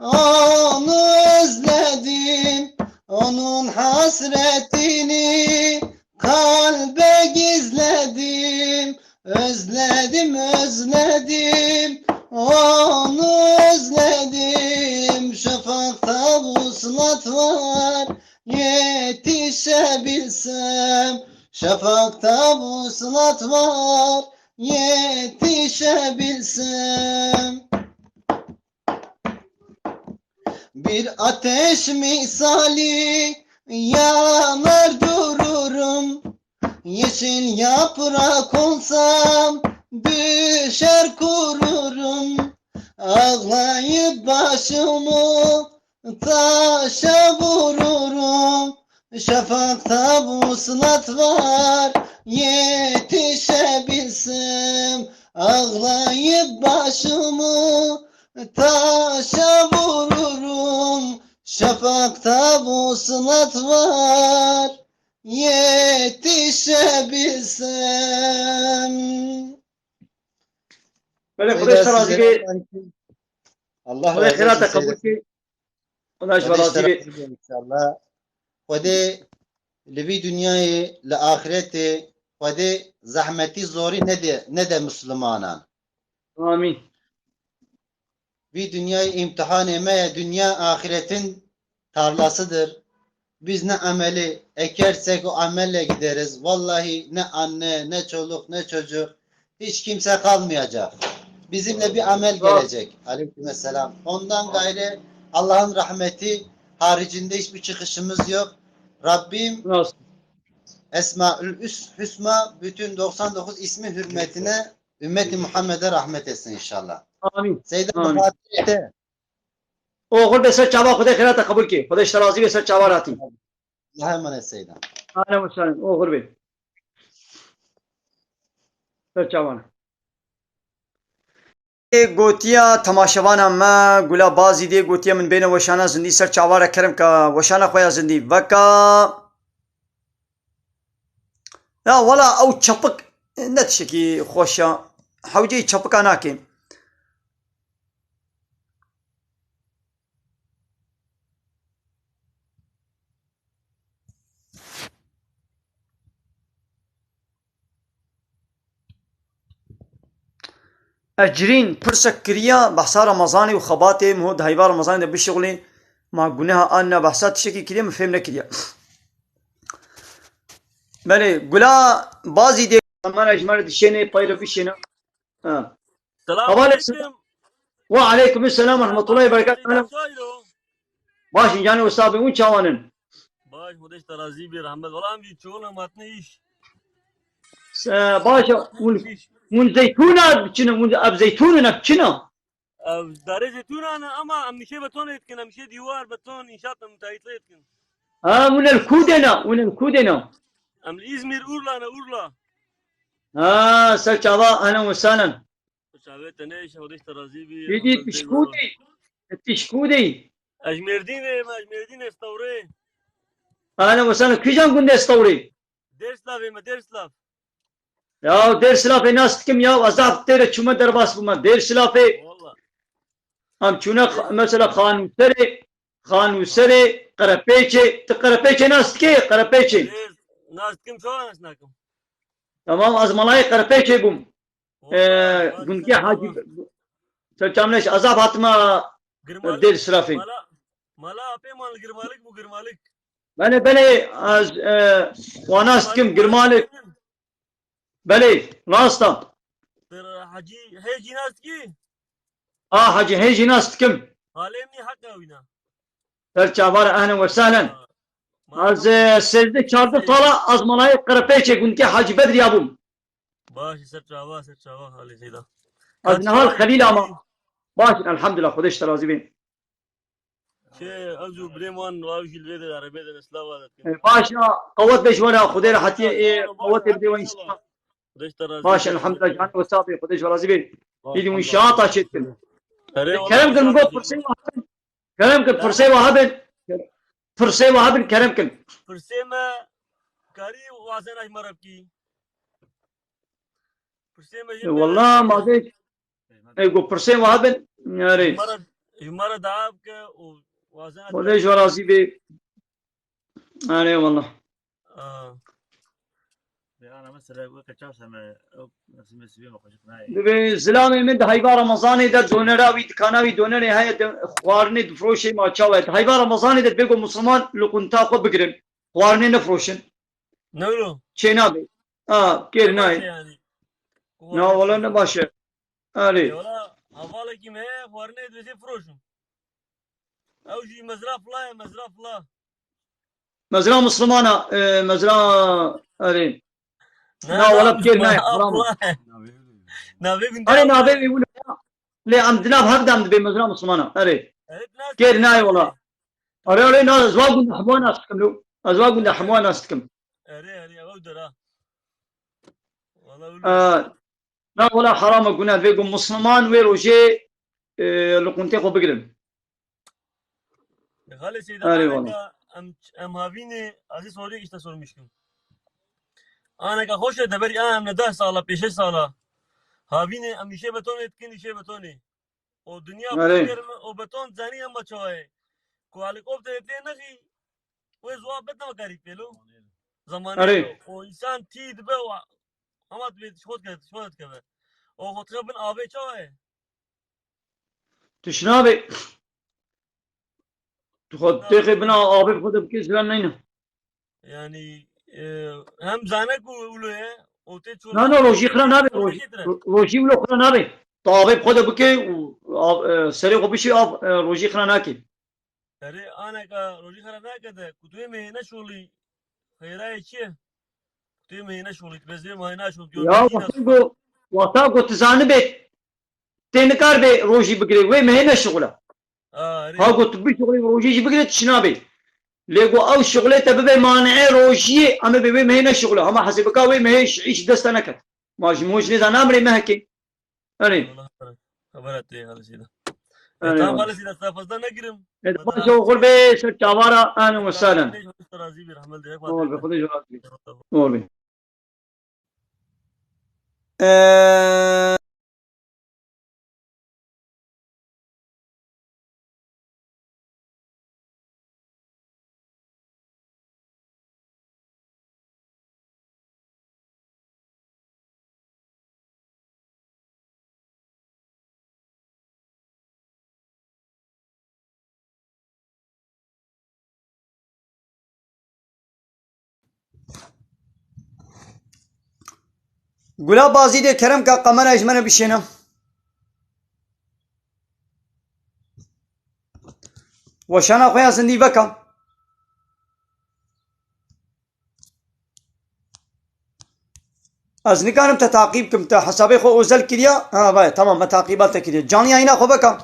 onu özledim. Onun hasretini kalbe gizledim. Özledim, özledim, onu özledim. Şafakta vuslat var, yetişebilsem. Şafakta vuslat var, yetişebilsem. Bir ateş misali yanar dururum. Yeşil yaprak olsam düşer kururum. Ağlayıp başımı taşa vururum. Şafakta vuslat var, yetişebilsem. Ağlayıp başımı taşa vururum. Şafakta vuslat var, yetişebilsem. Belê, Xwedê ji te razî be. Allah Xwedê razı xêra te olsun qebûl Seyda. Kê. Xwedê ji we razî be. Xwedê ji te razî be inşallah. Xwedê li vî dinyayê, li axretê, Xwedê zehmetî zorî nede, nede Mislimanan. Amîn. Vî dinyayê îmtihanê me ye, dinya axiretin tarlasıdır. Biz ne ameli ekersek o amelle gideriz. Vallahi ne anne, ne çoluk, ne çocuk, hiç kimse kalmayacak. Bizimle bir amel gelecek. Aleykümselam. Ondan gayrı Allah'ın rahmeti haricinde hiçbir çıkışımız yok. Rabbim Esmaül Hüs-, Hüsna bütün doksan dokuz ismi hürmetine ümmeti Muhammed'e rahmet etsin inşallah. Amîn. Seyda Amîn. Fatih. Oxir be ser çava Xwedê xêra te qebûl kê. Xwedê ji te razî be ser çava ratî. Allah'a emanet Seyda. Ahlen ve sahlen. Oxir be. Ser çavan. Gotiya temaşevana me, Gula Bazîdê gotiye min bêne weşana zindî ser çavara kerem ka weşana xwe ya zindî veka. Ya wela ew çepik ne tiştekî xweş e. Hewceyî çepika nake. Ecrîn pirsek kiriya, behsa Remezanê û xebatê, min hot di heyva Remezanê de bişixulî, ma guneha an na behsa tiştekî kiriye, min fêm nekiriye. Belê, Gula Bazîdê. Emana ji me re dişêne, pey re bişêne. Ha. Selam Hevalê aleyküm. Ve aleyküm selam ve rahmetullahi ve berekatuhu. Nasıl o? Baş in, canê wisa be, hûn çawan in? Baş, Xwedê ji te razî bî, rehmet. Wela em jî çûn, em hatine îş. Se-, baş, hûn, hûn zeytûna çi ne, hûn ev zeytûn in, ev çi ne? Ev darê zeytûna ne, ama em nişê betonê dikin, em nişê dîwar, beton, înşaat, em müteahhitliği dikin. Ha, hûn el kûdê ne, hûn el kûdê ne? Em li Îzmîr, Urla ne, Urla. Ha, ser çava, ehlen we sehlen. Çavê te ne, Xwedê ji te razî bî. Êdî tişkûdî. Tişkûdî. Ez ji Mêrdînê me, ez ji Mêrdînê Stewrê. Ehlen we sehlen. Kîjan gundê Stewrê? Dêrslafê me, Dêrslaf. Ya Dêrslafê nas dikim ya, ez zaf tê re çûme derbas bûme. Dêrslafê. Walla. Em çûne xa-, mesela Xanûserê, Xanûserê, Qerepêçê. Tu Qerepêçê nas dikê? Qerepêçê. Dêrs nas dikim, çawa nas nakim? Tamam, ez malayê Qerepêçê bûm. Ee, Gundkê Hacî, Serçamleş, ez zaf hatime Dêrslafê. Mala, mala apê man li Girmalik bû, Girmalik. Belê, belê, ez, e, wan nas dikim, Girmalik. Belê, rast e. Hacî, Hecî nas dikî? A, Hacî, Hecî nas dikim. Halê min heqa wîna. Ser çavara, ehlen we sehlen. Ha. Ez, e, sêzdeh çardeh sala ez malayê Qerepêçê gundkê Hacî Bedriya bûm. Baş, ser çava, ser çava, halê Seyda. Ez nihal Xelîl ama. Baş, elhamdulillah, Xwedê ji te razî bê. Şey, ez û birêm wan, wa jî li vê de erebê de ne slava dikin. E, baş, ya, qewet be ji we re, Xwedê rehetiyê, e, qewetê bide we inşallah. Baş, elhamdulillah, can we sabê, Xwedê ji we razî bê. Îdî hûn şaata çêdikin. Kerem kin, got pirsê we hebin. Kerem kin, pirsê we hebin. Pirsê we hebin, kerem kin. Pirsê me karî wazena ji me re bikî. Pirsê me jî. Walla, ma vê Ey, got pirsên we hebin, erê. Ji me re, ji me re dua bike û wazena Xwedê ji we razî bê. Erê wala. Aa. Ya ana mesela weke çav seme, o, nasıl mesibê me xweşik nayê. Dibê zilamê min di heyva Remezanê de donera wî, dikana wî donerê heye, de xwarinê difroşê, ma çawa ye. Di heyva Remezanê de dibê ku Musliman li qunta xwe bigirin. Xwarinê nefroşin. Ne wilo? Çê nabe. A, kêr nayê. Yanî. Na, wala ne baş e. Erê. E, wala, hevalekî me heye, xwarinê dibê firoşin. Ew jî mezra fila ye, mezra fila. Mezra Muslimana, e, mezra, erê. Na, na, wala bi kêr nayê, haram. Navê gundê. Erê, navê wî wilo ya. Lê em di nav hev de em dibê mezra Muslimana. Erê. Kêr nayê wala. Erê, erê, na, ez wa gundê hemû nas dikim lo. Ez wa gundê hemû nas dikim. Erê, erê, ew dera. Wala wilo. E, Na wala, haram e, gune, vê ku Musliman wê rojê, e, li quntê xwe bigirin. Xalê Seyda, erê wala, aneka em, em havînê, ez ê soriyek îşte sormuştum. Aneka xweş e, deberî a em ne deh sala, pêşe sala. Havînê em îşê betonê dikin, îşê betonê. O dinya, erê, xwe germe, o beton zanî em çawa ye. Ku helikopterê tê nexî, wê ziwa bet nema karî pêlo. Zamanê, erê, o, o însan tî dibe û hema dibê tişt xwe dikeve, tişt xwe dikeve. O xwe dikeve bin avê çawa ye? Tişt nabê. Tu xwe, nabê, têxê bina avê bi xwe de bikê ziran neyne. Yanî, e, hem zane ku wilo ye, o tê çû. Na, na, rojî xira nabe, rojî, rojî wilo xira nabe. Tu avê bi xwe de bike û av, e, serê xwe bişî av, e, rojî xira nake. Erê, aneka rojî xera nake de, ku tu yê mehê neşolî, xeyrayê çi ye? Ku tu yê mehê neşolî, tu bezê mehê neşolî, ya, wexta ku, wexta ku tu zanibê, tê nikar bê rojî bigirê, wê mehê neşixula. A, erê. Ha ku tu bişixulî, rojî jî bigirê, tişt nabê. Lê ku ew şixulê te bibe maneê rojiyê, em ê bê wê mehê neşixula. Hema hesê bika wê mehê şiî ji dest te neket. Ma ji min ji nêza namirê mehekê. Erê. Wala xebera tê, Xalê Seyda. Erê, tamam, wala. Xalê Seyda, size fazla negirim. Evet, baş ol, qurbe, ser çavara, ahlen ve sahlen. Xwedê ji we razî be, rehmet li Xwedê. Ol be, Xwedê ji we razî be. Ol be. Ee, Gula Bazîdê, kerem ka, kamerayê ji me re bişêne. Weşana xwe ya zindî veke. Ez nikarim te taqîb kim, te hesabê xwe ozel kiriya. Ha, vay, tamam, me taqîba te kiriye. Canlı yayına xwe veke.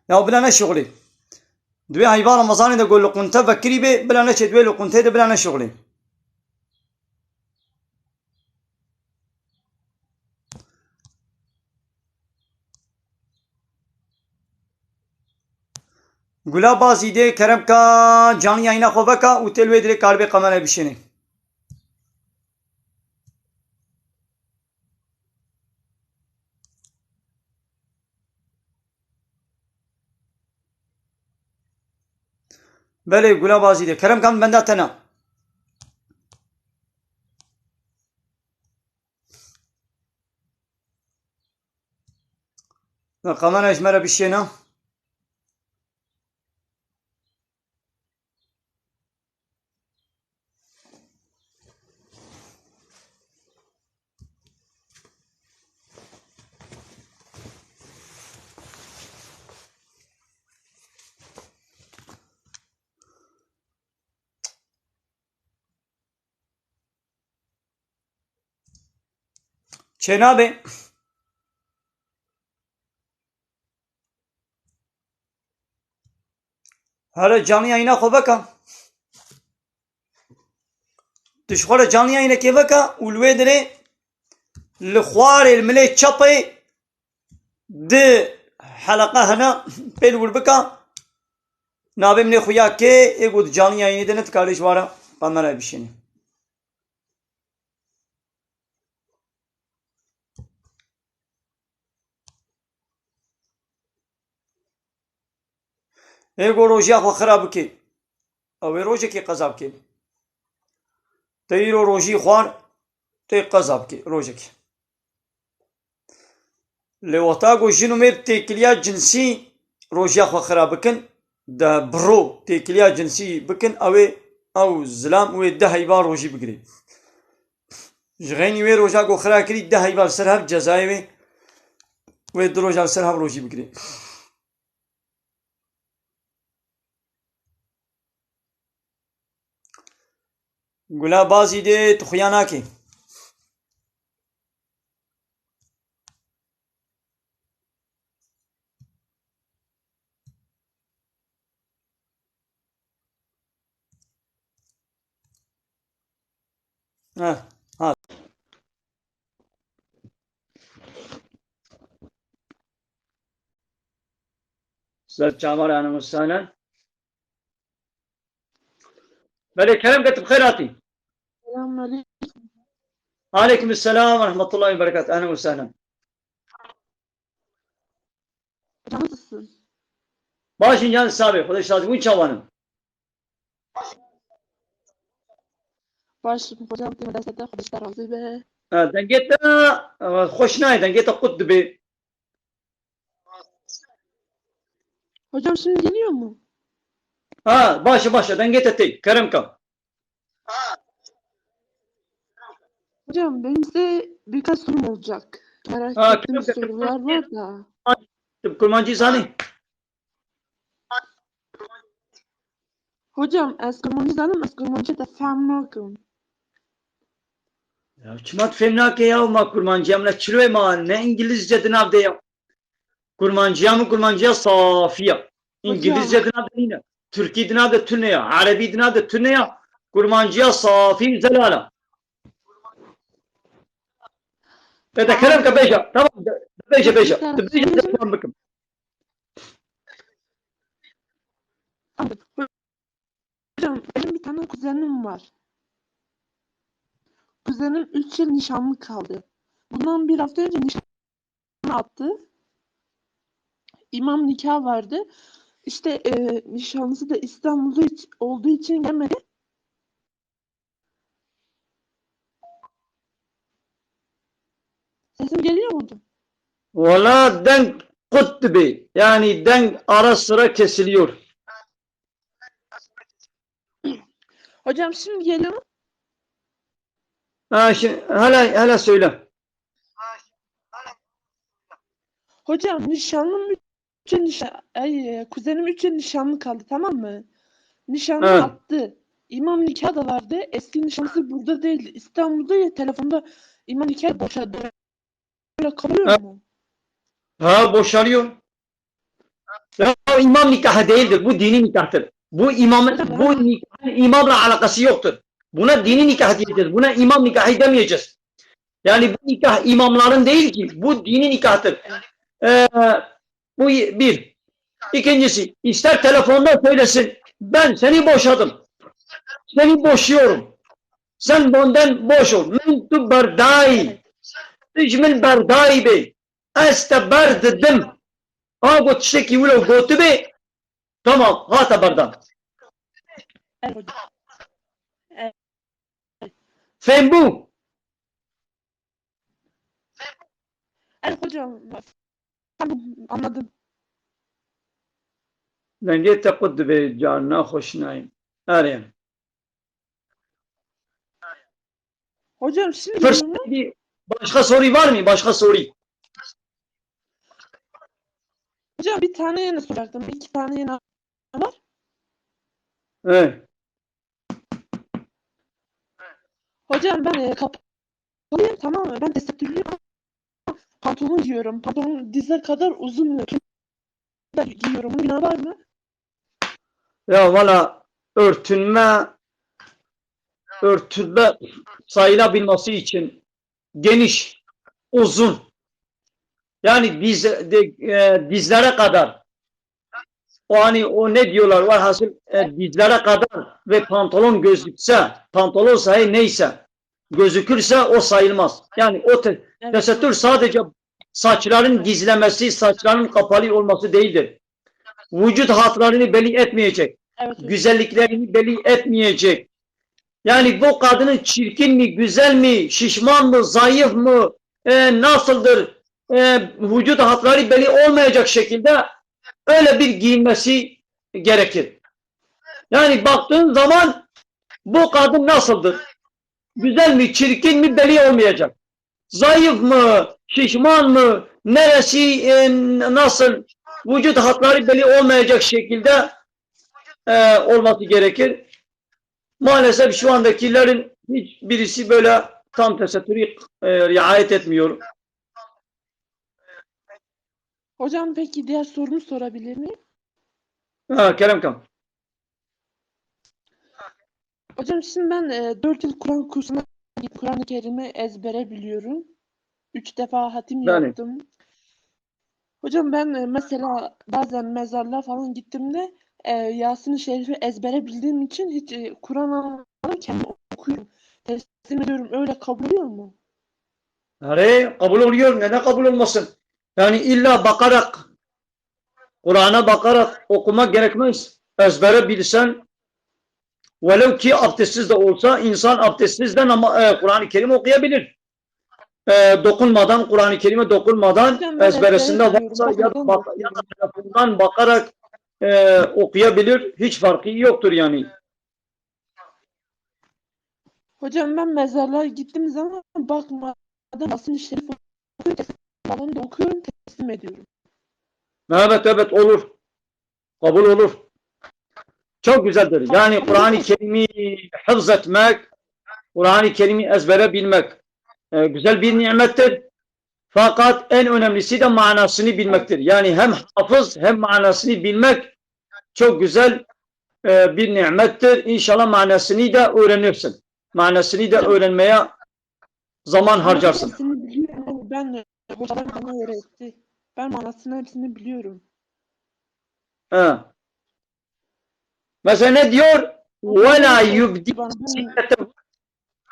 Ya bila neşixulî. Di wê heyva Remezanê de ku li qunte vekirî bê, bila neçê di wê li quntê de bila neşixulî. Gula Bazîdê, kerem ka, canlı yayına xwe veka û tê li wê dirê karibê kamerayê bişênê. Belê, Gula Bazîdê, kerem ka, min benda te na. Na kamera ji me re bişêne. Çênabê. Here canlı yayına xwe veka. Tu ji xwe re canlı yayınekê veke û li wê dirê li xwarê, li milê çepê di heleqa hene, pê li wir bike. Navê min ê xuya kê, ê ku di canlı yayınê de ne, dikarê ji wara kamerayê bişênê. Hê go rojiya xwe xira bike. Ew ê rojekê qeza bike. Te îro rojî xwar, tê qeza bike rojekê. Lê wexta ku jin û mêr têkiliya cinsî rojiya xwe xira bikin, de bi ro têkiliya cinsî bikin, ew ê, ew zilam wê deh heyva rojî bigirê. Ji xeynî wê roja ku xira kirî, deh heyva li ser hev cezayê wê, wê du roja li ser hev rojî bigirê. Gula bazî dê tu xuya nakê. Heh, ha. Ser çavar, ahlen we sahlen. Belê, kerem ke tu bi xêr hatî. Selamünaleyküm. Aleyküm selam ve rahmetullahi ve berekatuhu. Ahlen ve sahlen. Hocam nasılsın? Baş in can sabê, Xwedê şad, hûn çawan in? Baş, hocam, te destete, Xwedê te razî be. Ha, dengê te, e, xweş nayê, dengê te qut dibê. Hocam şimdi geliyor mu? Ha, başa, başa, dengê te tê, kerem ka. Hocam benim size birkaç sorum olacak. Merak Ha, ettiğim kerem ka, sorular var da. Tu bi kurmancî zanî? Hocam ez kurmancî zanim, ez kurmancî te fehm nakim. Ya çima tu fêm nake ya, ma kurmanciya min e, çiloyê ma ne îngilizce di nav de ya. Kurmanciya min kurmanciya safiya. Hocam. Îngilizce di nav de nîne. Tirkî di nav de tune ya. Erebî di nav de tune ya. Kurmanciya safî zelal a. Te de kerem ke bêje. Tamam, de, bêje, bêje. Te bêje, de tamam bikim. Anladım. Hocam, benim bir tane kuzenim var. Kuzenim üç yıl nişanlı kaldı. Bundan bir hafta önce nişanı attı. İmam nikah vardı. İşte, e, nişanlısı da İstanbul'da hiç, olduğu için gelmedi. Sesim geliyor mu hocam? Valla deng qut dibe. Yani deng ara sıra kesiliyor. Hocam şimdi geliyor mu? Ha, şi-, hele, hele söyle. Hocam nişanlım üç yıl nişa-, ay, e, kuzenim üç yıl nişanlı kaldı, tamam mı? Nişanlı Ha. attı. İmam nikahı da vardı. Eski nişanlısı burada değildi. İstanbul'da ya, telefonda imam nikahı boşadı. Böyle kalıyor Ha. mu? Ha, boşanıyor. Ya, imam nikahı değildir. Bu dini nikahtır. Bu imam, Hocam, bu ben nikahın imamla alakası yoktur. Buna dini nikah diyeceğiz. Buna imam nikahı demeyeceğiz. Yani bu nikah imamların değil ki. Bu dini nikahtır. Ee, bu bir. İkincisi, ister telefonda söylesin. Ben seni boşadım. Seni boşuyorum. Sen benden boş ol. Min tu berdayî. Tu ji min berdayî bê. Ez te berdidim. Ha got tiştekî wilo gotibê. Tamam, hate berdan. Evet hocam. Evet. Fêm bû? Evet hocam. Tamam, anladım. Dengê te qut dibe, carna xweş nayê. Erê. Hocam şimdi Fırsat durumu bir başka soru var mı? Başka soru. Hocam bir tane yine soracaktım. İki tane yine var. Evet. Hocam ben, e, kapalıyım, tamam mı? Ben tesettürlüyüm ama pantolon giyiyorum. Pantolon dize kadar uzun, e, da giyiyorum. Bunun günahı var mı? Ya valla örtünme, örtünme sayılabilmesi için geniş, uzun, yani diz-, de-, e, dizlere kadar, o hani o ne diyorlar, velhasıl, e, dizlere kadar ve pantolon gözükse, pantolon sahi neyse, gözükürse o sayılmaz. Yani o te-, Evet. tesettür sadece saçların gizlemesi, saçların kapalı olması değildir. vücut hatlarını belli etmeyecek, Evet hocam. güzelliklerini belli etmeyecek. Yani bu kadının çirkin mi, güzel mi, şişman mı, zayıf mı, e, nasıldır, e, vücut hatları belli olmayacak şekilde öyle bir giyinmesi gerekir. Yani baktığın zaman bu kadın nasıldır? Güzel mi, çirkin mi belli olmayacak. Zayıf mı, şişman mı, neresi, e, nasıl, vücut hatları belli olmayacak şekilde, e, olması gerekir. Maalesef şu andakilerin hiçbirisi böyle tam tesettürü, e, riayet etmiyor. Hocam peki diğer sorumu sorabilir miyim? Ha, kerem kan. Hocam şimdi ben e, dört yıl Kur'an kursuna gittim. Kur'an-ı Kerim'i ezbere biliyorum. Üç defa hatim Yani. yaptım. Hocam ben e, mesela bazen mezarlığa falan gittiğimde e, Yasin-i Şerif'i ezbere bildiğim için hiç e, Kur'an almadan kendim okuyorum. Teslim ediyorum. Öyle kabul oluyor mu? Hani kabul oluyor, neden kabul olmasın? Yani illa bakarak, Kur'an'a bakarak okumak gerekmez. Ezbere bilsen, velev ki abdestsiz de olsa, insan abdestsiz de nama- e, Kur'an-ı Kerim okuyabilir. E, dokunmadan, Kur'an-ı Kerim'e dokunmadan Hocam ben ezberesinde ezbere biliyorum. varsa ya da, Bakmadan bak- da ya da okuyorum. telefondan bakarak e, okuyabilir. Hiç farkı yoktur yani. Hocam ben mezarlığa gittiğim zaman bakmadan Yasin-i Şerif okuyorum, teslim, da okuyorum, teslim ediyorum. Evet, evet, olur. Kabul olur. Çok güzeldir. Yani Kur'an-ı Kerim'i hıfz etmek, Kur'an-ı Kerim'i ezbere bilmek e, güzel bir nimettir. Fakat en önemlisi de manasını bilmektir. Yani hem hafız hem manasını bilmek çok güzel e, bir nimettir. İnşallah manasını da öğrenirsin. Manasını da öğrenmeye zaman harcarsın. Hepsini biliyorum. Ben hocalarım bana öğretti. Ben manasını hepsini biliyorum. Ha. Mesela ne diyor? وَلَا يُبْدِينَ Bana زِينَتَهُنَّ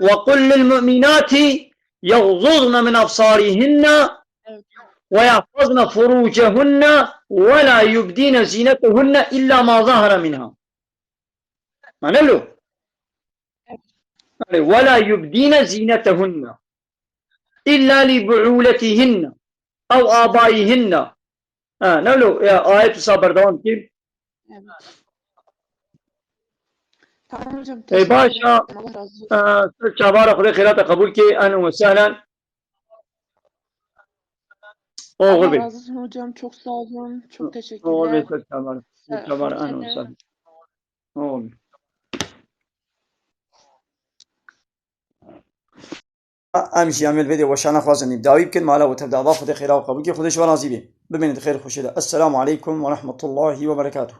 وَقُلْ لِلْمُؤْمِنَاتِ يَغْضُضْنَ مِنْ أَبْصَارِهِنَّ Evet. وَيَحْفَظْنَ فُرُوجَهُنَّ وَلَا يُبْدِينَ زِينَتَهُنَّ إِلَّا مَا ظَهَرَ مِنْهَا. Mana lo? Yani, وَلَا يُبْدِينَ زِينَتَهُنَّ إِلَّا لِبُعُولَتِهِنَّ اَوْ آبَائِهِنَّ. Ha, ne lo? Ya, ayet wisa berdewam kir. Evet. Tamam hocam. Ey Teşekkür başa, ederim. Allah razı olsun. e, ser çavara Xwedê xêrata qebûl kê, ehlen we sehlen. Oxir Allah be. razı olsun hocam. Çok sağ olun. Çok Oxir be, teşekkürler. ser çavara. Ser Ee, çavara, ehlen we hoşçakalın. sehlen. Oxir be. Em jî em ê li vê dê weşana xwe zindî dawî bikin. Mala we tev de ava Xwedê xêra û qebûlkê Xwedê ji we razî bê. Bimînin di xêr û xweşiyê de. Esselamu aleykum ve rahmetullahi ve berekatuhu.